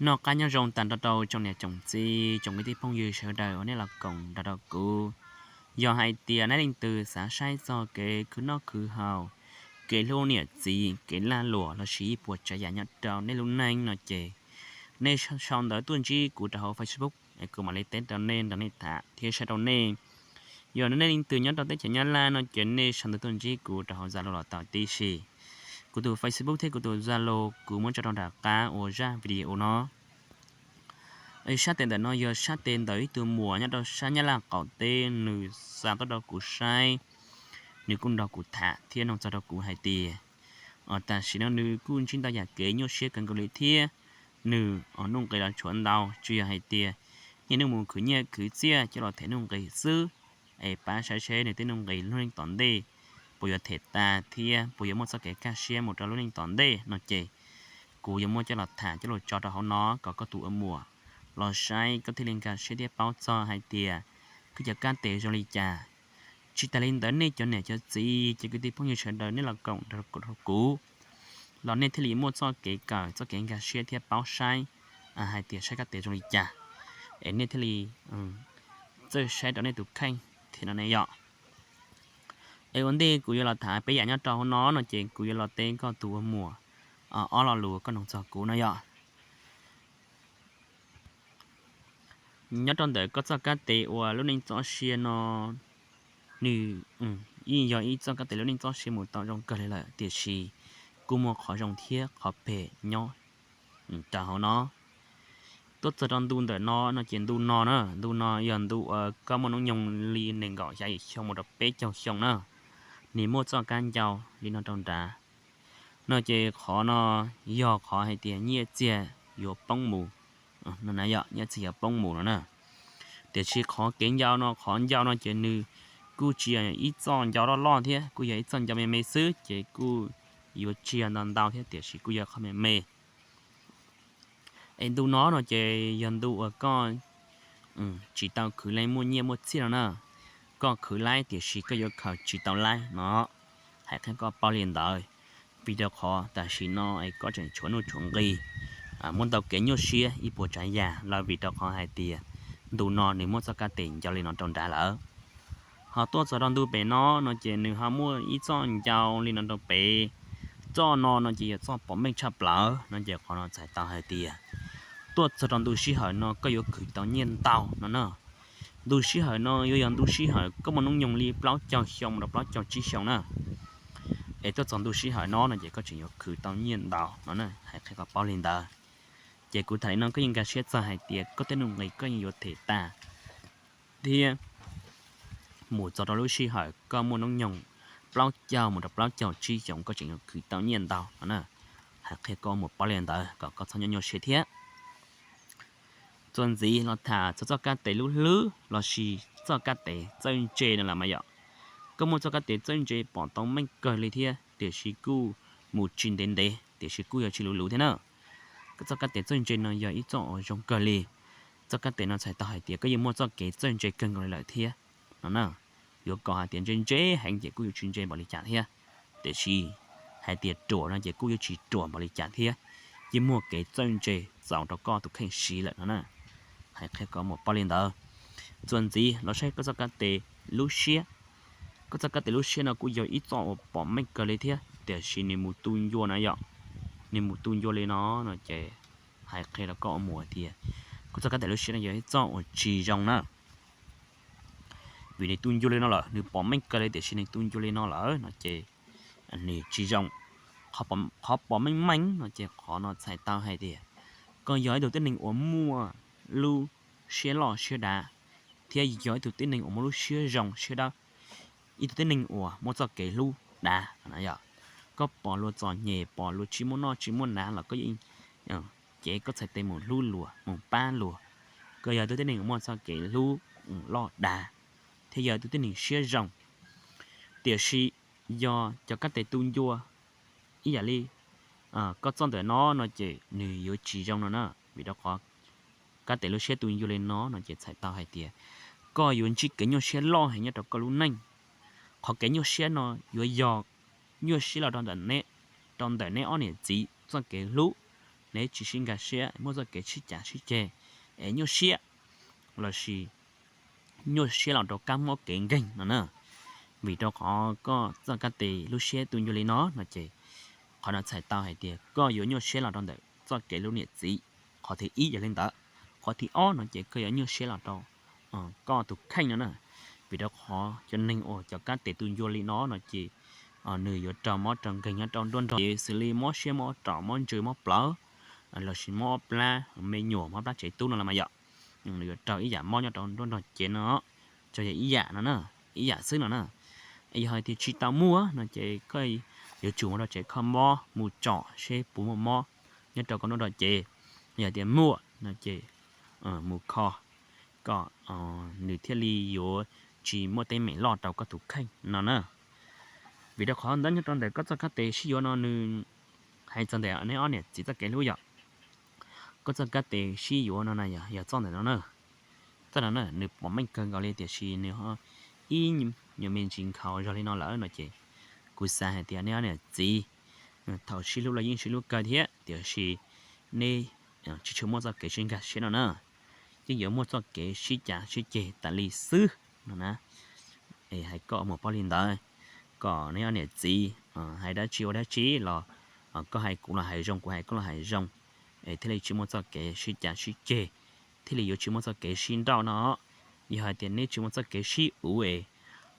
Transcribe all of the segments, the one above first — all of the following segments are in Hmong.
Noj qab nyob zoo tag nrho rau tsoom niam tsoom txiv tsoom kwv tij phooj ywg sawv daws uas nej los koom nrog rau kuv. Yog hais tias nej leej twg xav saib txog kev khwv noj khwv haus, kev hlub niam txiv, kev lag luam lossis ib puas tsav yam nyob rau nej lub neej no ces nej sau ntawv tuaj ntsib kuv rau hauv Facebook, kuv mam li teb rau nej nrog nej tham thiab saib rau nej. Yog nej leej twg nyob rau teb chaws Nyab Laj no ces nej sau ntawv tuaj ntsib kuv rau hauv Zalo los tau tib si. Kuv tus Facebook thiab kuv tus Zalo kuv muab tso rau nram qab uas zaj video no. Sab tes ntawm no yog sab tes ntawm ib tug muam nyob rau sab Nyab Laj qaum teb, nws xa tuaj rau kuv saib, nws kuj nrog kuv tham thiab nug txog rau kuv hais tias tam sim no nws kuj ntsib ntau yam kev nyuaj siab kawg nkaus li thiab nws nuj nqis los tshuav ntau, tsuas yog hais tias niaj hnub mus khwv nyiaj khwv txiaj coj los them nuj nqis xwb. Es pab saib seb nws tej nuj nqis lub neej tom ntej puas yuav them tas thiab puas yuav muaj txoj kev kaj siab mus rau lub neej tom ntej no ces kuv yuav muab coj los tham coj los tso rau hauv no kom koj tus ua muam los saib koj thiaj li nkag siab thiab paub txog hais tias koj cov kab tes zoo li cas. Tsis tas li ntawd nej cov niam cov txiv cov kwv tij phooj ywg sawv daws nej los koom rau kuv los nej thiaj li muaj txoj kev kawm txoj kev nkag siab thiab paub saib hais tias saib kab tes zoo li cas es nej thiaj li txawj saib rau nej tus kheej thiab no ne yom. Es ua ntej kuv yuav los tham peb yam nyob rau hauv no no ces kuv yuav los teb koj tus ua muam ob lo lus koj nug txog kuv no yom. Nyob rau ntawm koj txoj kab tes uas lub neej txoj sia no, nws yeej yog ib txoj kab tes lub neej txoj sia mus tau zoo kawg li lawm tiam sis kuj muaj qhov zoo thiab qhov phem nyob rau hauv no. Tuaj txog rau ntu ntawm no no ces ntu no na, ntu no yog ntu uas koj muaj hnub nyoog li nees nkaum xya yim xyoo mus rau peb caug xyoo na, nws muaj txoj kab ncau li no rau nrad. No ces qhov no yog qhov hais tias nyiaj txiag yuav poob mus, nyiaj txiag yuav poob mus no na. Tiam sis qhov kev ncau no, qhov ncau no ces nws kuj tsis yog ib txoj ncau loj loj thiab, kuj yog ib txoj ncau me me xwb ces kuj yuav tsis yog ntau ntau thiab tiam sis kuj yog qhov me me. Es ntu no no ces yog ntu uas koj tsis tau khwv leej muaj nyiaj muaj txiaj no na. Koj khwv laib tiam sis koj yuav khaws tsis tau laib no, hais qhia koj paub li ntawd. Vim rau qhov tam sim no es koj tseem tshuav nuj tshuav nqis, muaj ntau kev nyuaj siab ib puas tsav yam los vim rau qhov hais tias ntu no nws muaj txoj kab tes ncau li no rau nrad lawm. Ho tuaj txog rau ntu pem no no ces nws ho muaj ib txoj ncau li no rau pem. Txoj no no ces yog txoj pom meej tshaj plaws no ces qhov no txhais tau hais tias tuaj txog rau ntu sij hawm no koj yuav khwv tau nyiaj ntau no na. Ntu sij hawm no yuav yog ntu sij hawm koj muaj hnub nyoog li plaub caug xyoo mus rau plaub caug tsib xyoo na. Es tuaj txog ntu sij hawm no no ces koj tseem yuav khwv tau nyiaj ntau no na, hais qhia koj paub li ntawd. Ces kuv tham li no koj yeej nkag siab txog hais tias koj tej nuj nqis koj yeej yuav them tas thiab mus txog rau lub sij hawm koj muaj hnub nyoog plaub caug mus rau plaub caug tsib xyoos koj tseem yuav khwv tau nyiaj ntau no na. Hais qhia koj mus paub li ntawd kom koj txhob nyuaj nyuaj siab thiab. Txuas ntxiv los tham txog txoj kab tes lub hlwb lossis txoj kab tes txawj ntse no los mas yom. Koj muaj txoj kab tes txawj ntse pom tau meej kawg li thiab tiam sis kuj mus tsis ntev ntev tiam sis kuj yuav tsis luv luv thiab na. Koj txoj kab tes txawj ntse no yog ib txoj uas zoo kawg li. Txoj kab tes no txhais tau hais tias koj yeej muaj txoj kev txawj ntse kawg nkaus li lawm thiab no na. Yuav kom hais tias ntse ntse heev ces kuj yuav tsis ntse npaum li cas thiab, tiam sis hais tias ruam no ces kuj yuav tsis ruam npaum li cas thiab. Yeej muaj kev txawj ntse txaus rau koj tus kheej siv lawm no na. Hais qhia koj mus paub li ntawd. Txuas ntxiv los saib koj txoj kab tes lub siab. Koj txoj kab tes lub siab no kuj yog ib txoj uas pom meej kawg li thiab tiam sis nws mus tu ncua na yom. Nws mus tu ncua li no no ces hais qhia rau koj mus tias koj txoj kab tes lub siab no yog ib txoj uas tsis zoo na. Vim nws tu ncua li no lawm, nws pom meej kawg li tiam sis nws tu ncua li no lawm no ces nws tsis zoo. Qhov pom meej meej no ces qhov no txhais tau hais tias koj yog ib tug tib neeg uas muaj lub siab loj siab dav thiab yog ib tug tib neeg uas muaj lub siab zoo siab dawb, ib tug tib neeg uas muaj txoj kev hlub dav. Koj pom luag txom nyem, pom luag tsis muaj noj tsis muaj hnav los koj yeej cev koj txhais tes mus hlub luag mus pab luag. Koj yog ib tug tib neeg uas muaj txoj kev hlub loj dav thiab yog ib tug tib neeg siab zoo. Tiam sis yog cov kab tes tu ncua ib yam li koj txoj ntawm no no ces nws yuav tsis zoo no na. Vim rau qhov kab tes lub siab tu ncua li no no ces txhais tau hais tias koj yuav ntsib kev nyuaj siab loj heev nyob rau koj lub neej. Qhov kev nyuaj siab no yuav yog nyuaj siab los rau ntawm neb ob niam txiv txoj kev hlub, neb tsis sib nkag siab, muaj txoj kev sib cav sib ceg es nyuaj siab, lossis nyuaj siab los rau kab mob kev nkeeg no na. Vim rau qhov koj txoj kab tes lub siab tu ncua li no no ces qhov no txhais tau hais tias koj yuav nyuaj siab los rau ntawm txoj kev lub niam txiv. Qhov thib ib yog li ntawd. Qhov thib ob no ces koj yuav nyuaj siab los rau koj tus kheej no na. Vim rau qhov cov neeg uas cov kab tes tu ncua li no no ces nws yuav raug mob raug nkeeg nyob rau nruab nrog ces xws li mob siab mob rau mob ntsws mob plawv, lossis mob plab me nyuam mob plab tsev tub no los mas yom, nws yuav raug ib yam mob nyob rau nruab nrog cev no, tsuas yog ib yam no na, ib yam xwb no na. Yog hais tias tsis tau muaj no ces koj yuav tsum mus rau tsev kho mob mus tsom seb puas muaj mob nyob rau koj nruab nrog cev. Yog tias muaj no ces mus kho kom nws thiaj li yuav tsis muaj teeb meem loj rau koj tus kheej no na. Vim rau qhov ntawd nyob rau ntawm koj txoj kab tes sib yuav no nws hais txog ntawm neb ob niam txiv txoj kev hlub yom. Koj txoj kab tes sib yuav no na yog txoj ntawm no na. Txoj no na nws pom meej kawg nkaus li tiam sis nws ib nyuag me ntsis nkhaus zog li no lawm no ces kuv xav hais tias neb ob niam txiv thaum sib hlub los yeej sib hlub kawg thiab tiam sis neb tsis tshua muaj txoj kev sib nkag siab no na. Yeej yuav muaj txoj kev sib cav sib ceg tas li xwb no na. Es hais koj mus paub li ntawd, kom neb ob niam txiv hais dab tsi ua dab tsi los koj hais kuv los hais zoo, kuv hais koj los hais zoo, es thiaj li tsis muaj txoj kev sib cav sib ceg, thiaj li yuav tsis muaj txoj kev sib nrauj no. Yog hais tias neb tsis muaj txoj kev sib uv es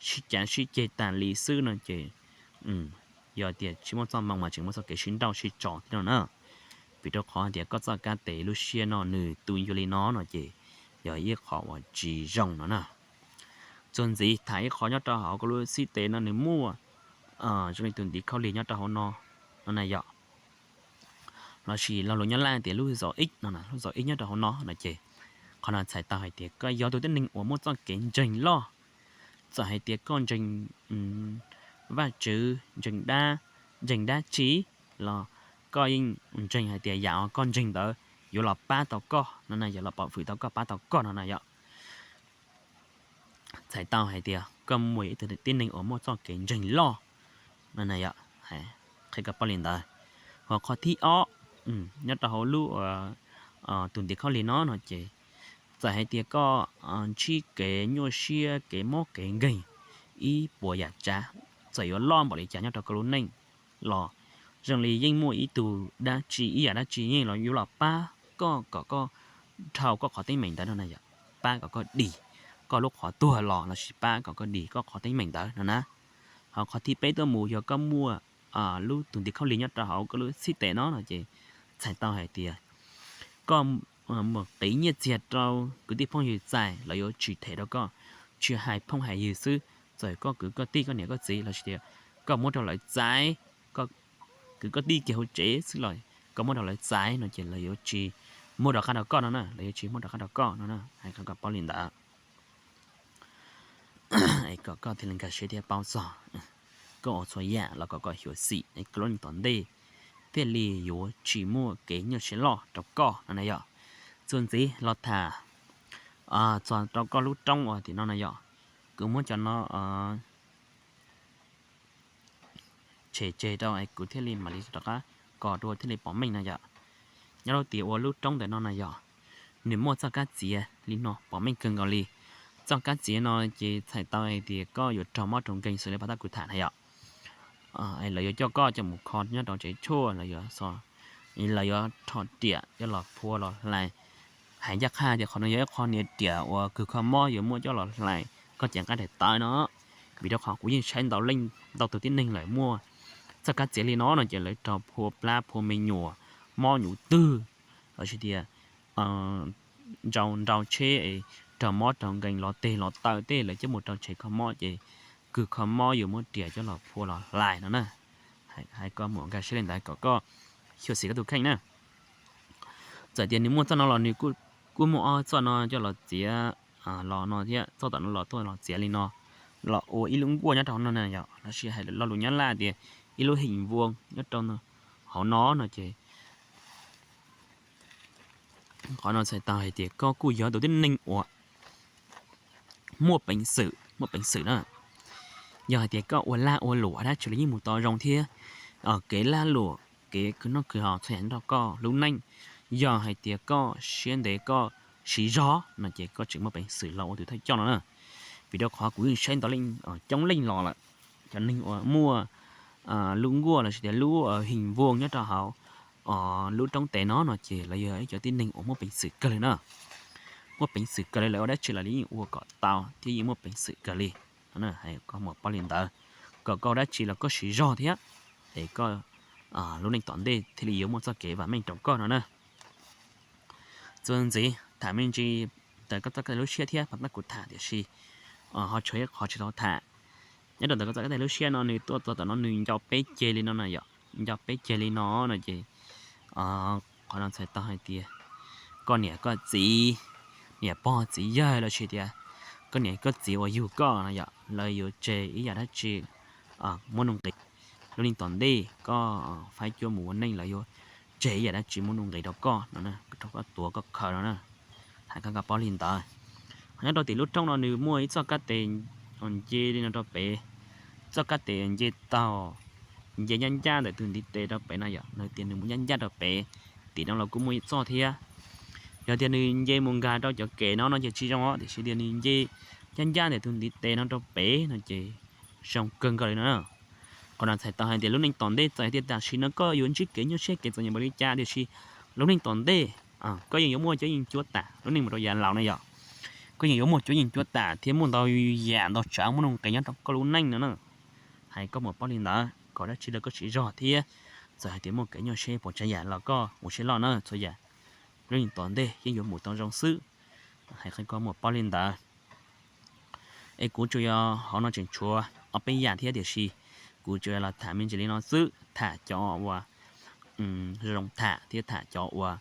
sib cav sib ceg tas li xwb no ces yog tias tsis muaj txoj hmoo mas tseem muaj txoj kev sib nrauj sib tso thiab no na. Vim rau qhov hais tias koj txoj kab tes lub siab no nws tu ncua li no no ces yog ib qho uas tsis zoo no na. Txuas ntxiv tham ib qho nyob rau hauv koj lub xib tes no nws muaj zoo li tus ntiv khaub lig nyob rau hauv no, no na yom. Lossis lo lus nyob Nyab Laj tias lub zos ib no, lub zos ib nyob rau hauv no no ces qhov no txhais tau hais tias koj yog tus tib neeg uas muaj txoj kev ntseeg loj. Txawm hais tias koj ntseeg Vajtswv, ntseeg dab, ntseeg dab tsi los koj yeej ntseeg hais tias yam uas koj ntseeg ntawd yuav los pab tau koj no na, yuav los pov hwm tau koj, pab tau koj no na yom. Txhais tau hais tias koj muaj ib tug tib neeg uas muaj txoj kev ntseeg loj no na yom. Qhia koj paub li ntawd. Ho qhov thib ob, nyob rau hauv lub tus ntiv khaub lig no no ces txawm hais tias koj ntsib kev nyuaj siab kev mob kev nkeeg ib puas yam tsav, txawm yuav loj npaum li cas nyob rau koj lub neej los zoo li yeej muaj ib tug dab tsi ib yam dab tsi yeej los yuav los pab koj kom koj dhau koj qhov teeb meem ntawd no na yom. Pab kom koj dim koj lub qhov tuag los lossis pab kom koj dim koj qhov teeb meem ntawd no na. Ho qhov thib peb tuaj mus yog koj muaj lub tus ntiv khaub lig nyob rau hauv koj lub xib tes no no ces txhais tau hais tias koj mus qiv nyiaj txiag rau kwv tij phooj ywg txais los yuav tsis them rau koj, tsis hais phooj hais ywg xwb, txawm koj kwv koj tij koj niam koj txiv lossis tias koj muab rau lawv txais, koj kwv koj tij kiag hauv tsev xwb los koj muab rau lawv txais no ces lawv yuav tsis muab rov qab rau koj no na, lawv yuav tsis muab rov qab rau koj no na, hais kom koj paub li ntawd. Es kom koj thiaj li nkag siab thiab paub txog, koj ua txhua yam los kom koj xyuam xim es koj lub neej tom ntej thiaj li yuav tsis muaj kev nyuaj siab loj rau koj no na yom. Txuas ntxiv los tham txog rau koj lub roob uas tim no na yom, kuv muab cov no tshem tseg rau es kuv thiaj li mam li rov qab kos dua thiaj li pom meej no yom. Nyob rau tias ua lub roob ntawm no na yom, nws muaj txoj kab txiav li no pom meej kawg nkaus li. Txoj kab txiav no ces txhais tau hais tias koj yuav raug mob raug nkeeg xws li pab tab kuv tham na yom. Lawv yuav coj koj coj mus kho nyob rau tsev tshuaj, lawv yuav, lawv yuav rho riam coj los phua los hlais. Hais ncaj qha tias qhov no yog ib qho niag riam uas kws kho mob yuav muab coj los hlais koj cev nqaij daim tawv no. Vim rau qhov kuv yeej saib ntau leej ntau tus tib neeg lawv muaj txoj kab txiav li no no ces lawv raug phua plab phua me nyuam, mob nyuv twg, lossis tias nrau nrau tsheb es raug mob raug nkees los teg los taw tej lawv coj mus rau tsev kho mob ces kws kho mob yuav muab riam coj los phua los hlais no na. Hais koj mus nkag siab li ntawd kom koj xyuam xim koj tus kheej na. Txawm tias nws muaj txoj no los nws kuj muaj ob txoj no coj los txiav los no thiab, txoj tom no los tuaj los txiav li no, los ua ib lub nkuaj nyob rau hauv no na yom, lossis hais lo lus Nyab Laj tias ib lub hình vuông nyob rau hauv no no ces qhov no txhais tau hais tias koj kuj yog tus tib neeg uas muaj peev xwm, muaj peev xwm na. Yog hais tias koj ua lag ua luam dab tsi los yeej mus tau zoo thiab. Kev lag luam kev khwv noj khwv haus txhua yam nyob rau koj lub neej. Yog hais tias koj siab ntev koj siv zog no ces koj tseem muaj peev xwm los ua tus thawj coj no na. Vim rau qhov kuv yeej saib ntau leej coob leej los lawm, cov neeg uas muaj lub nkuaj los sis tias lub his npuaj nyob rau hauv lub roob tes no no ces lawv yog ib cov tib neeg uas muaj peev xwm kawg li na. Muaj peev xwm kawg li, lawv ua dab tsi los lawv yeej ua kom tau thiab yeej muaj peev xwm kawg li. Hais kom muaj paub li ntawd, kom koj ua dab tsi los koj siv zog thiab, es koj lub neej tom ntej thiaj li yuav muaj txoj kev vam meej rau koj no na. Txuas ntxiv tham me ntsis ntawm koj txoj kev lub siab thiab, pab kuv tham tiam sis ho tshuav ib qhov tsis tau tham. Nyob rau ntawm koj txoj kev lub siab no nws tuaj txog tom no nws nco peb ceg li no na yom, nco peb ceg li no no ces qhov no txhais tau hais tias koj niam koj txiv, niam pog txiv yawg los sis tias koj niam koj txiv uas yug koj no yom, lawv yuav tseg ib yam dab tsi muaj nuj nqis. Lub neej tom ntej koj faib cuab mus ua neej lawv yuav tseg ib yam dab tsi muaj nuj nqis rau koj no, rau koj tuav koj khaws no na. Hais kom koj paub li ntawd. Nyob rau tim lub roob no nws muaj ib txoj kab tes nce li no rau pem, txoj kab tes nce taug, nce ncaj ncaj ntawm tus ntiv tes rau pem no yom, nws tias nws mus ncaj ncaj rau pem. Tim no los kuj muaj ib txoj thiab. Yog tias nws nce mus nkag rau cov kev no no ces tsis zoo os, tiam sis tias nws nce ncaj ncaj ntawm tus ntiv tes no rau pem no ces zoo kawg nkaus li no na. Qhov no txhais tau hais tias lub neej tom ntej txawm hais tias tam sim no koj yuav ntsib kev nyuaj siab kev txom nyem npaum li cas tiam sis lub neej tom ntej koj yeej yuav muaj cuab yeej cuab tam, lub neej mus rau yav laus na yom, koj yeej yuav muaj cuab yeej cuab tam thiab muaj ntau yam ntau tsav muaj nuj nqis nyob rau koj lub neej no na. Hais koj muaj paub li ntawd, kom dab tsi los koj siv zog thiab, txawm hais tias muaj kev nyuaj siab puas tsav yam los koj ua siab loj na, txhua yam lub neej tom ntej yeej yuav mus tau zoo xwb. Hais kom koj muaj paub li ntawd. Es kuv tsuas yog hauv no tseem tshuav ob peb yam thiab tiam sis kuv tsuas yog los tham me ntsis li no xwb, tham cov uas zoo tham thiab tham cov uas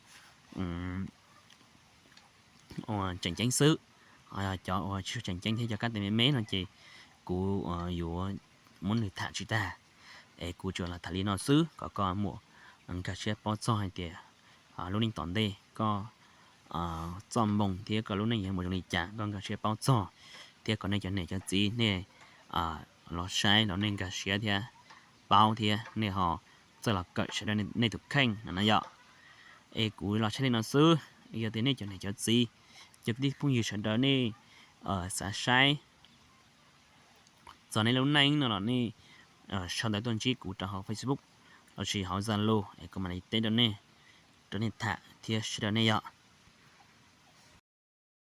tseem ceeb xwb. Cov uas tsis tseem ceeb thiab cov kab tes me me no ces kuv yuav muab nws tham tsis tag. Es kuv tsuas los tham li no xwb kom koj muaj nkag siab paub txog hais tias lub neej tom ntej koj txoj moo thiab koj lub neej yuav mus zoo li cas koj nkag siab paub txog, thiab kom nej cov niam cov txiv nej los saib los nej nkag siab thiab paub thiab nej ho txawj los kawm sawv daws nej tus kheej no na yom. Es kuv los saib li no xwb, yog tias nej cov niam cov txiv, cov kwv tij phooj ywg sawv daws nej xav saib txog nej lub neej no los nej sau ntawv tuaj ntsib kuv rau hauv Facebook los sis hauv Zalo es kuv mam li teb rau nej, rau nej tham thiab sawv daws nej yom.